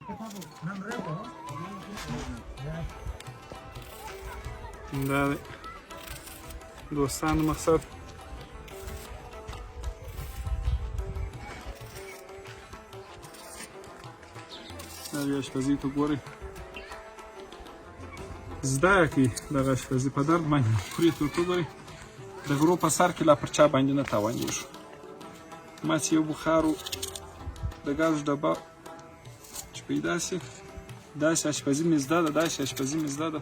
دا دی دوستانو مقصد دا دی اشپزي ته ګورئ، زده یې کړئ دغه اشپزي په درد باندې خوري، تر څو ګورئ د غرو په سر کې لا پر چا باندې نه تاوانېږو. ما چې یو بخار د ګاز ډبه چې پیدا شي، داسې اشپزي مې زده ده، داسې اشپزي مې زده ده.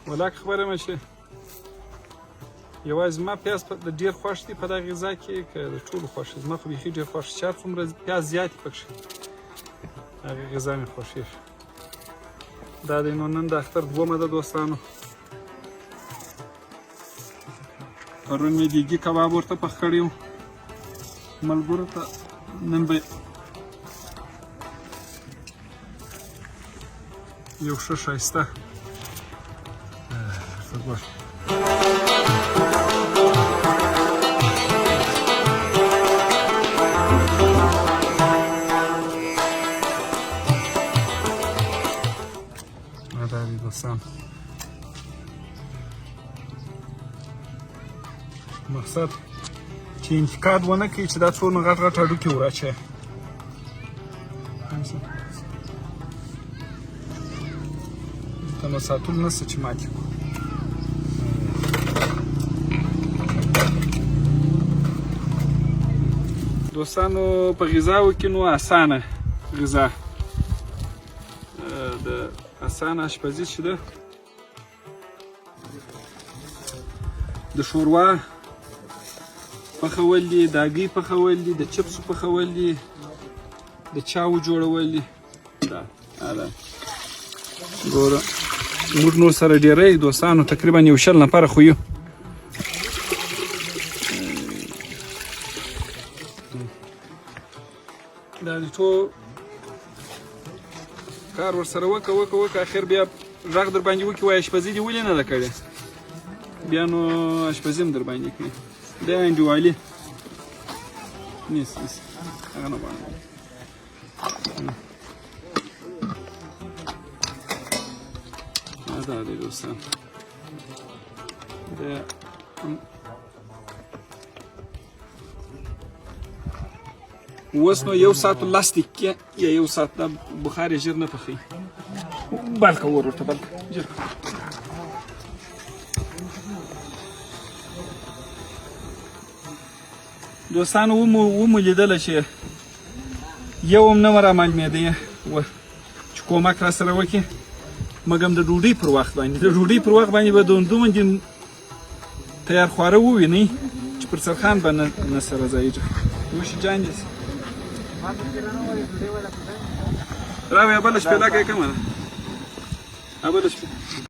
ولاکه خبره مې شي، یوازې زما پیاز د ډېر خوښ دي په دغه غذا کې، که د ټولو خوښ دي؟ زما خو بیخي ډېر خوښ دي، چې هر څومره پیاز زیات دي پکښې هغه غذا مې خوښېږي. دا دی نو نن د اختر دومه ده دوستانو. پرون مې دیګي کباب ورته پخ کړی و ملګرو ته، نن به یو ښه ښایسته ورته ګوره. دا دی دوستان مقصد چې انتقاد ونه کوي چې دا څونه غټ غټ هډوکي وراچوي. دلته نو ساتل نه څه چې ماتې کړو. دوستانو په غذاو کې نو اسانه غذا د اسانه اشپزي چې ده د شوروا پخول دي، د هګۍ پخول دي، د چپسو پخول دي، د چاو جوړول دي. دا دا ګوره موږ نور سره ډېری دوستانو تقریبا یو 20 نفره خو یو. دا د ټول کار ورسره وکه وکه وکه، اخر بیا غږ در باندې وکړي، وایي اشپزي دې ولې نه ده کړې، بیا نو اشپزي هم در باندې کوي. بیا انډیوالي نیس نیس هغه نه غواړم. دا دی دوستان دا اوس نو یو ساعت لس دقیقې یا یو ساعت دا بخار یې ژر نه پخوي. بل که اور ورته بل که ژر. دوستانو ومو لیدله چې یو هم نه را معلومېدی چې کومک را سره وکړي، مګم د ډوډۍ پر وخت باندې، د ډوډۍ پر وخت باندې به دومره تیار خواره ووینئ چې پر سرخان به نه سره ځایېږي. نوش جان دې سه. راویه بله شپېله که یې کمه ده، بله شپېله.